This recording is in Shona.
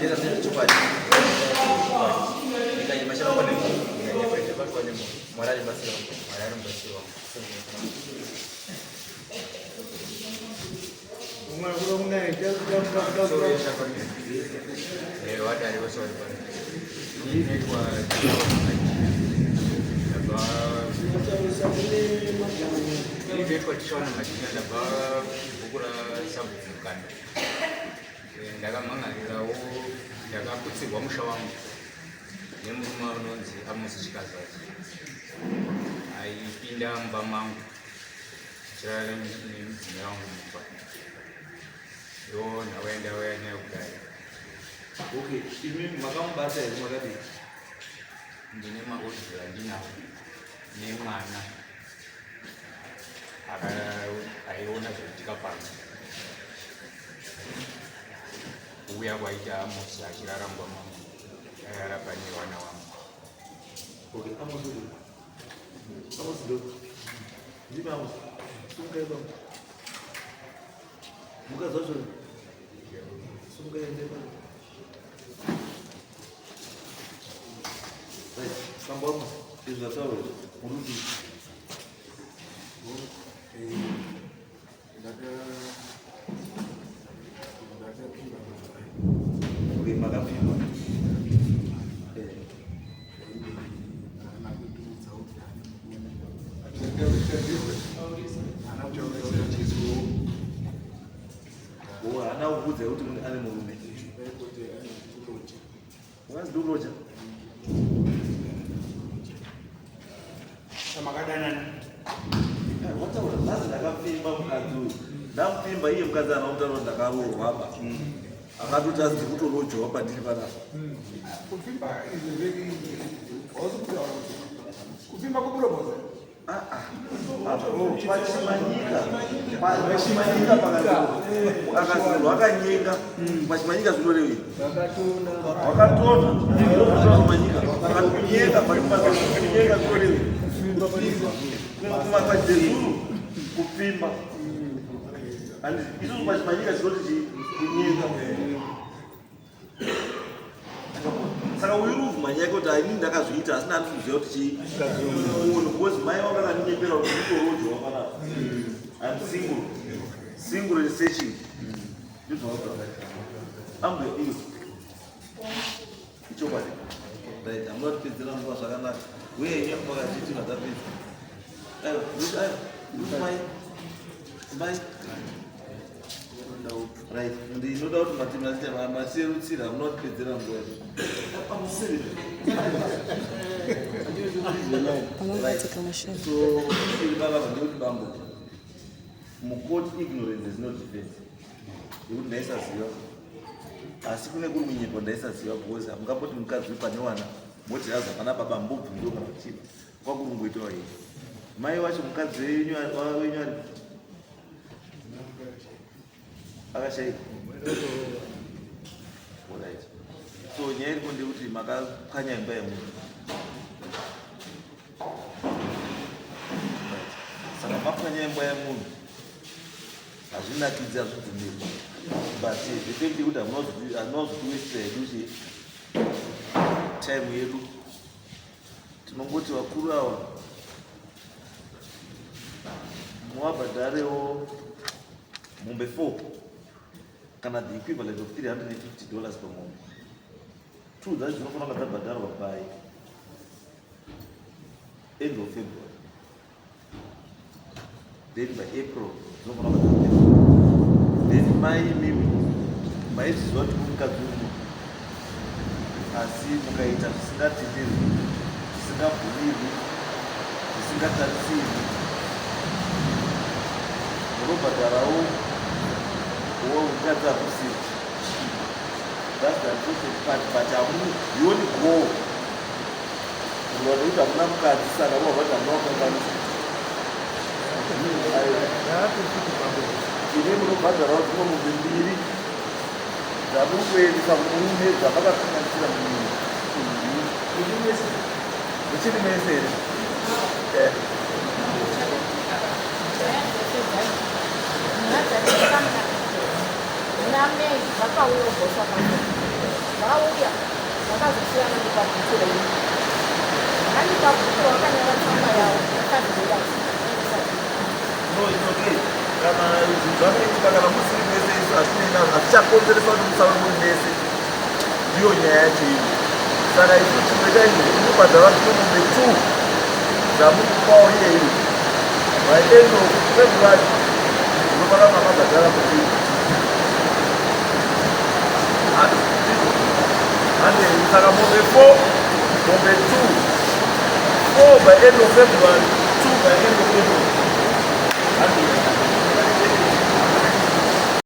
Zvese zvine chokwadi. Ndikanyima chakakwa nemunhu, ndikanyima chakakwa nemunhu. Mwari ari mubatsiri wangu, Mwari ari mubatsiri wangu. Ndinoitwa Tichaona Madina, ndabva bhuku raSabhuku Mukanda. Ndakamhan'arirawo, ndakaputsirwa musha wangu nemurume anonzi Amos Chikazazi, aipinda mumba mangu achirara nemudzimai wangu mumba. Ndo ndauya ndauya nayo kudai. Okay, imi makamubata here makadii? Ndine maaudio andinawo nemwana aiona zvaitika pano. Kuuya kwaita Amos achirara mumba mangu, airara pane vana vangu. Okay, Amos uri. Amos ndo. Ndimi Amos. Sungai baba. Mukadzi wacho. Sungai ende baba. Right, Sambo Amos, izvi zvataurwa izvi. Muri kudii? Okay, makapfimba. Oh, haana kukuudza kuti ane murume. Ungazi ndikuroja. Makadanana. Wataura nhasi ndakapfimba mukadzi uyu. Ndamupfimba iye mukadzi ana kutaura kuti ndakaroorwa apa. Akatoti azi ndikutorojewa pandiri panapa. Kupfimba is a very hausi kutaura kuti kupfimba kuburoboza. Pachimanyika. Pachimanyika pakazirwa akanyenga. Pachimanyika zvinorevei? Wakatona. Pachimanyika. Kunyenga kunyenga zvinorevei? Kumapachizuru kupfimba. Isusu pachimanyika tinoti chii? Kunyenga. Saka uyu ruvuma nyaya kuti ini ndakazviita asi ndandiri kuziva kuti chii munhu because mai vanga kandinyepera kuti nditorojewa panapa. I'm single. Single and searching. Ndizvo zvakaita. Ambuya iyo. Ichokwadi. Right, hamuna kutipedzera nguva zvakanaka. Uye nyaya makachiti matapedza. Aiwa, aiwa, mai. Mai. Right, ndinoda kuti mati matirerutsira hamuna kutipedzera nguva. Right. So, iri baba ndekuti bambo. Mucourt ignorance is not defense. Yekuti ndaisaziva. Asi kune kuri kunyepa ndaisaziva because hamungamboti mukadzi uyu pane wana moti aza pana baba mbobvunziwo kana kuchiva. Kwakurungoitawo here. Mai wacho mukadzi wenyu wenyu ari akashaika. Alright. So nyaya iripo ndekuti makapwanya imba yemunhu. Right. Saka mapwanya imba yemunhu hazvinakidzi hazvibvumirwi but the fact yekuti hamuna kuzotiwestira hedu chi time yedu tinongoti vakuru ava muvabhadharewo mombe 4 kana the equivalent of $350 per mombe. Two dzacho dzinofanira kunga dzabhadharwa by end of February. Then by April dzinofanira kunga dzabhadharwa. Then mai imimi maizviziva kuti mukadzi uno asi mukaita zvisingatenderwi, zvisingabvumirwi, zvisingatarisirwi, munobhadharawo uwo mukadzi akusiri. That's the unfortunate part, but hamu you only go vanhu kuti hamuna mukadzi saka vova vati hamuna kukanganisa. Imi munobhadharawo dzimwe mombe mbiri dzamuri kuendesa kumurume dzamakakanganisira munyika. Imi mese muchiri mese here? Eh. Muna May vakauya bhosva pano. Vauya vakazosiyana ndipa bhuku renyu. Vandipa bhuku vakanyora tsamba yavo yakazouya. No, it's okay. Kana zvinhu zvakaitika, kana musiri mese, isu hatinei nazvo. Hatichakonzeresa kuti musave muri mese, ndiyo nyaya yacho iyo. Saka isu chimwe chaizvo inobhadhara zvino mombe two dzamuri kupawo iyeyo by end of February, unofana makabhadhara mombe. Ndizvo hande. Saka mombe four, mombe two, four by end of February, two by end of April. Hande.